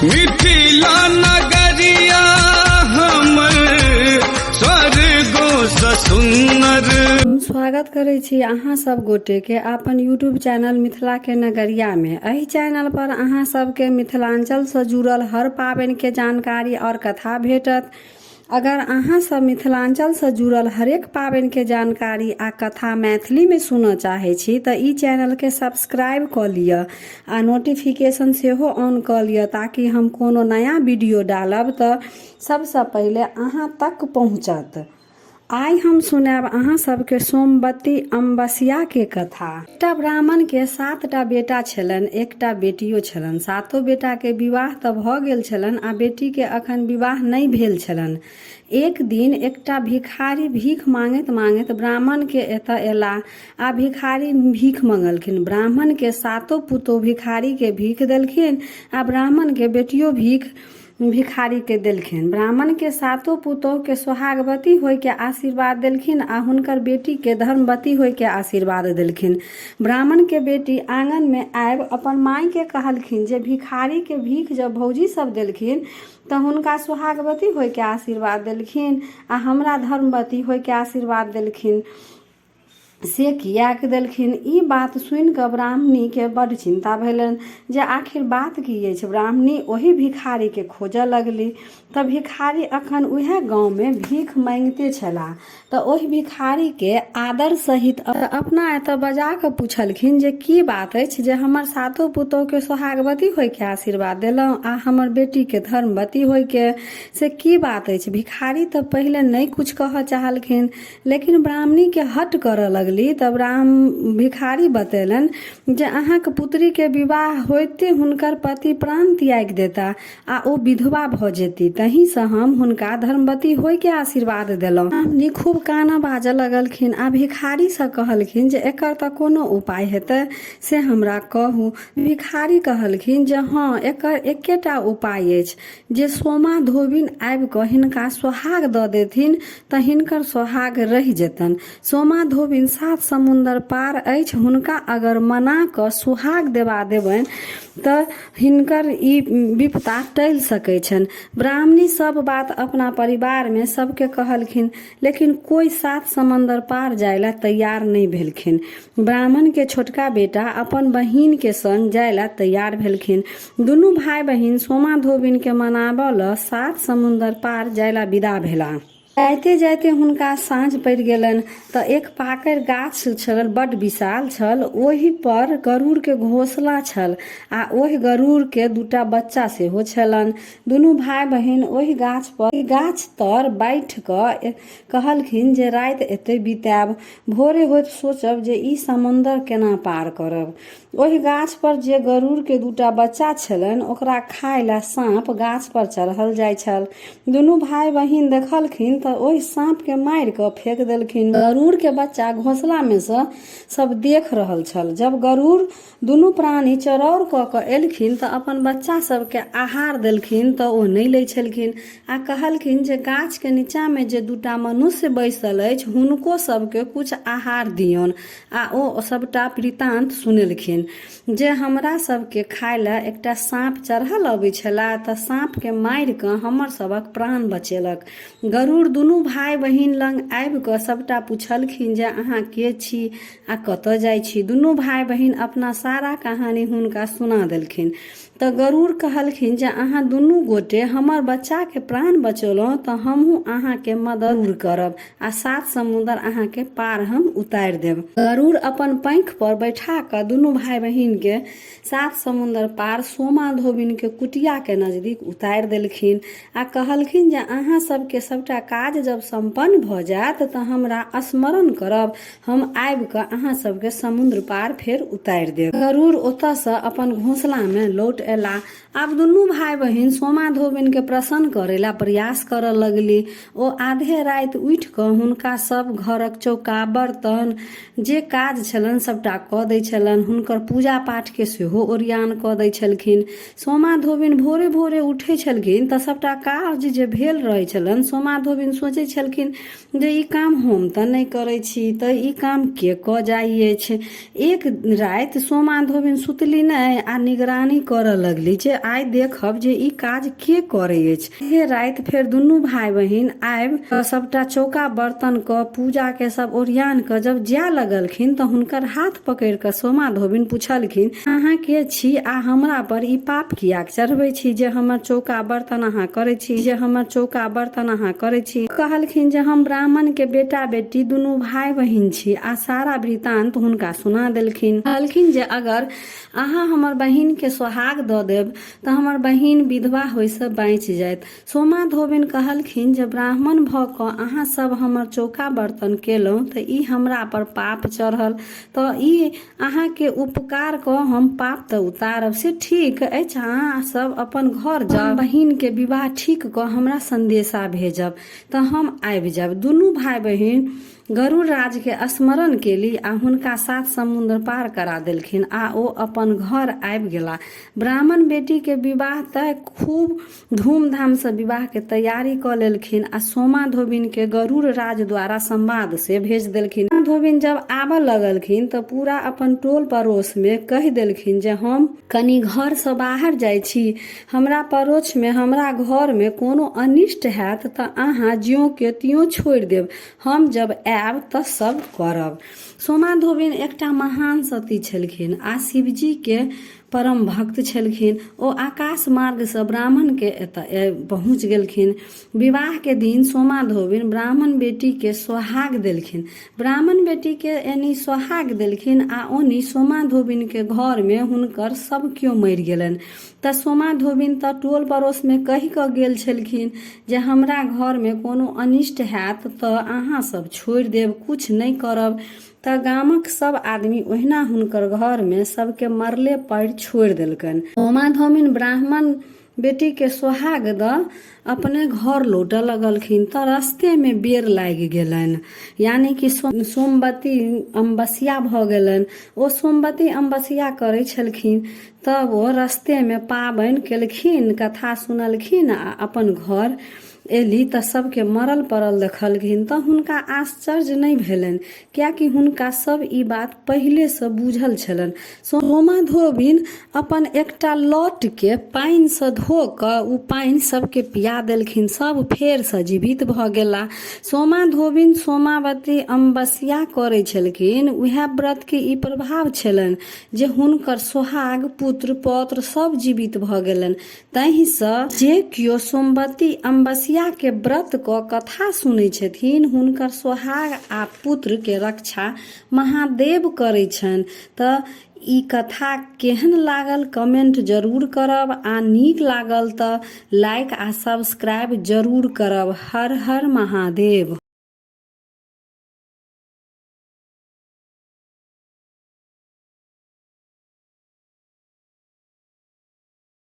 मिथिला नगरिया हमर स्वर्गो सँ सुन्नर। हम स्वागत करै छी अहाँ सब गोटे के अपन यूट्यूब चैनल मिथिला के नगरिया में। एहि चैनल पर अहाँ सबके मिथिलांचल से जुड़ल हर पाबनि के जानकारी और कथा भेटत। अगर अहाँ सब मिथिलांचल से जुड़ल हरेक पाबनि के जानकारी आ कथा मैथिली में सुनऽ चाहै छी तऽ ई चैनल के सब्सक्राइब कऽ लिअ आ नोटिफिकेशन सेहो ऑन कऽ लिअ ताकि हम कोनो नया वीडियो डालब तऽ सबसँ पहिले अहाँ तक पहुँचत। आइ हम सुनायब अहाँ सबके सोमवती अमावस्या के कथा। एकटा ब्राह्मण के 7टा बेटा छलनि, एकटा बेटियो छलनि। सातो बेटा के विवाह तऽ भऽ गेल छलनि आ बेटी के अखन विवाह नहि भेल छलनि। एक दिन एकटा भिखारी भीख मांगैत मांगैत ब्राह्मण के एतऽ एलाह आ भिखारी भीख मंगलखिन। ब्राह्मण के सातो पुतोहु भिखारी के भीख देलखिन आ ब्राह्मण के बेटियो भीख भिखारी के देलखिन। ब्राह्मण के सातो पुतोह के सोहागवती होय के आशीर्वाद देलखिन आ हुनकर बेटी के धर्मवती होय के आशीर्वाद देलखिन। ब्राह्मण के बेटी आंगन में आबि अपन माय के कहलखिन जे भिखारी के भीख जब भौजी सब देलखिन तऽ हुनका सोहागवती होय के आशीर्वाद देलखिन आ हमरा धर्मवती होय के आशीर्वाद देलखिन। से किएक देलखिन? ई बात सुनि कऽ ब्राह्मणीके बड्ड चिन्ता भेलनि जे आखिर बात की अछि? ब्राह्मणी ओहि भिखारीके खोजऽ लगली तऽ भिखारी अखन उएह गाँवमे भीख माँगिते छलाह। तऽ ओहि भिखारीके आदर सहित अपना एतऽ बजा कऽ पुछलखिन जे की बात अछि जे हमर सातो पुतोहुके सोहागवती होइके आशीर्वाद देलहुँ आ हमर बेटीके धर्मवती होइके, से की बात अछि? भिखारी तऽ पहिले नहि किछु कहऽ चाहलखिन लेकिन ब्राह्मणीके हट करऽ लगली तऽ भिखारी बतेलनि जे अहाँके पुत्रीके विवाह होइते हुनकर पति प्राण त्यागि देता आ ओ विधवा भऽ जेती, तहीसँ हम हुनका धर्मवती होइके आशीर्वाद देलहुँ। ब्राह्मणी खूब कानऽ बाजऽ लगलखिन आ भिखारीसँ कहलखिन जे एकर तऽ कोनो उपाय हेतै से हमरा कहू। भिखारी कहलखिन जे हँ, एकर एकेटा उपाय अछि जे सोमा धोबिन आबि कऽ हिनका सोहाग दऽ देथिन तऽ हिनकर सोहाग रहि जेतनि। सोमा धोबिन सात समुन्दर पार अछि, हुनका अगर मना कऽ सुहाग देबा देबनि तऽ हिनकर ई विपता टलि सकै छनि। ब्राह्मणी सब बात अपना परिवारमे सबके कहलखिन, लेकिन कोइ सात समन्दर पार जाय लए तैयार नहि भेलखिन। ब्राह्मण के छोटका बेटा अपन बहिन के संग जाय लए तैयार भेलखिन। दुनू भाय बहिन सोमा धोबिन के मनाबऽ लए सात समुन्दर पार जाय लए विदा भेलाह। जाइते जाइते हुनका साँझ पड़ि गेलनि तऽ एक पाकड़ि गाछ छल, बड्ड विशाल छल, ओहि पर गरुड़ के घोंसला छल आ ओहि गरुड़ के दूटा बच्चा सेहो छलनि। दुनू भाय बहिन ओहि गाछ पर गाछ तर बैठ कऽ कहलखिन जे राति एतहि बितायब, भोरे होइत सोचब जे ई समुन्दर केना पार करब। ओहि गाछ पर जे गरुड़ के दूटा बच्चा छलनि ओकरा खाय लए साँप गाछ पर चढ़ल जाइ छल। दुनू भाय बहिन देखलखिन तऽ ओहि साँप के मारि कऽ फेक देलखिन। गरुड़ के बच्चा घोंसला मे सँ सब देख रहल छल। जब गरुड़ दुनू प्राणी चरौर कऽ कऽ एलखिन तऽ अपन बच्चा सबके आहार देलखिन तऽ ओ नहि लै छलखिन आ कहलखिन जे गाछ के नीचा मे जे दूटा मनुष्य बैसल अछि हुनको सबके कुछ आहार दियौन आ ओ सबटा वृतांत सुनेलखिन जे हमरा सबके खाय लए एकटा साँप चढ़ल अबै छला तऽ साँप के मारि कऽ हमर सबक प्राण बचेलक। गरुड़ दुनू भाय बहिन लग आबि कऽ सबटा पुछलखिन जे अहाँ के छी आ कतऽ जाइ छी। दुनू भाय बहिन अपना सारा कहानी हुनका सुना देलखिन। तऽ गरुड़ कहलखिन जे अहाँ दुनू गोटे हमर बच्चाके प्राण बचौलहुँ तऽ हमहूँ अहाँके मदद करब आ सात समुन्दर अहाँके पार हम उतारि देब। गरुड़ अपन पंख पर बैठा कऽ दुनू भाय बहिनके सात समुन्दर पार सोमा धोबिनके कुटियाके नजदीक उतारि देलखिन आ कहलखिन जे अहाँ सबके सबटा काज जब सम्पन्न भऽ जायत तऽ हमरा स्मरण करब, हम आबि कऽ अहाँ सबके समुद्र पार फेर उतारि देब। गरुड़ ओतऽसँ अपन घोंसलामे लौट अयलाह। आब दुनू भाय बहिन सोमा धोबिनके प्रसन्न करै ला प्रयास करऽ लगली। ओ आधे राति उठि कऽ हुनका सब घरक चौका, बर्तन, जे काज छलनि सबटा कऽ दै छलनि। हुनकर पूजा पाठके सेहो ओरियान कऽ दै छलखिन। सोमा धोबिन भोरे भोरे उठै छलखिन तऽ सबटा काज जे भेल रहै छलनि सोमा धोबिन धोबिन सोचै छलखिन जे ई काम हम तऽ नहि करै छी तऽ ई काम के कऽ जाइ अछि। एक राति सोमा धोबिन सुतली नहि आ निगरानी करऽ लगली जे आइ देखब जे ई काज के करै अछि। हे राति फेर दुनू भाय बहिन आबि कऽ सबटा चौका बर्तन कऽ पूजा के सब ओरियान कऽ जब जाय लगलखिन तऽ हुनकर हाथ पकड़ि कऽ सोमा धोबिन पुछलखिन, अहाँ के छी आ हमरा पर ई पाप कियाक चढ़बै छी जे हमर चौका बर्तन अहाँ करै छी जे हमर चौका बर्तन अहाँ करै छी? कहलखिन जे हम ब्राह्मण के बेटा बेटी दुनू भाय बहिन छी आ सारा वृतांत हुनका सुना देलखिन। कहलखिन जे अगर अहाँ हमर बहिन के सोहाग दऽ देब तऽ हमर बहिन विधवा होइसँ बाँचि जायत। सोमा धोबिन कहलखिन जे ब्राह्मण भऽ कऽ अहाँ सब हमर चौका बर्तन केलहुँ तऽ ई हमरा पर पाप चढ़ल तऽ ई अहाँके उपकार कऽ हम पाप तऽ उतारब से ठीक अछि अहाँ सब अपन घर जाउ बहिनके विवाह ठीक कऽ हमरा संदेशा भेजब तऽ हम आबि जायब। दुनू भाय बहिन गरुड़ राजके स्मरण केली आ हुनका सात समुद्र पार करा देलखिन आ ओ अपन घर आबि गेला। ब्राह्मण बेटीके विवाह तय खूब धूमधामसँ विवाहके तैयारी कऽ लेलखिन आ सोमा धोबिनके गरुड़ राज द्वारा संवाद से भेज देलखिन। धोबिन जब आबऽ लगलखिन तऽ पूरा अपन टोल पड़ोसमे कहि देलखिन जे हम कनि घरसँ बाहर जाइ छी, हमरा पड़ोसमे हमरा घरमे कोनो अनिष्ट हैत तऽ अहाँ ज्योंके त्यों छोड़ि देब, हम जब आयब तऽ सब करब। सोमा धोबिन एकटा महान सती छलखिन आ शिवजीके परम भक्त छलखिन। ओ आकाश मार्गसँ ब्राह्मणके एतऽ पहुँच गेलखिन। विवाहके दिन सोमा धोबिन ब्राह्मण बेटीके सोहाग देलखिन। ब्राह्मण बेटीके एनी सोहाग देलखिन आ ओनी सोमा धोबिनके घरमे हुनकर सब केओ मरि गेलनि। तऽ सोमा धोबिन तऽ टोल पड़ोसमे कहि कऽ गेल छलखिन जे हमरा घरमे कोनो अनिष्ट हैत तऽ अहाँ सब छोड़ि देब किछु नहि करब। तऽ गामक सब आदमी ओहिना हुनकर घरमे सबके मरले पड़ि छोड़ि देलकनि। सोमा धोबिन ब्राह्मण बेटीके सोहाग दऽ अपने घर लौटऽ लगलखिन तऽ रस्तेमे बेर लागि गेलनि यानि कि सोमवती अमावस्या भऽ गेलनि। ओ सोमवती अमावस्या करै छलखिन तब ओ रस्तेमे पाबनि केलखिन कथा सुनलखिन आ अपन घर एली तऽ सबके मरल पड़ल देखलखिन तऽ हुनका आश्चर्य नहि भेलनि किएकि हुनका सब ई बात पहिलेसँ बूझल छलनि। सोमा धोबिन अपन एकटा लटके पानिसँ धो कऽ ओ पानि सबके पिया देलखिन सब फेरसँ जीवित भऽ गेला। सोमा धोबिन सोमावती अमावस्या करै छलखिन उएह व्रतके ई प्रभाव छलनि जे हुनकर सोहाग पुत्र पौत्र सब जीवित भऽ गेलनि। ताहिसँ जे केओ सोमवती अमावस्याके व्रत कऽ कथा सुनै छथिन हुनकर सोहाग आ पुत्रके रक्षा महादेव करै छनि। तऽ ई कथा केहन लागल कमेंट जरूर करब आ नीक लागल तऽ लाइक आ सब्सक्राइब जरूर करब। हर हर महादेव।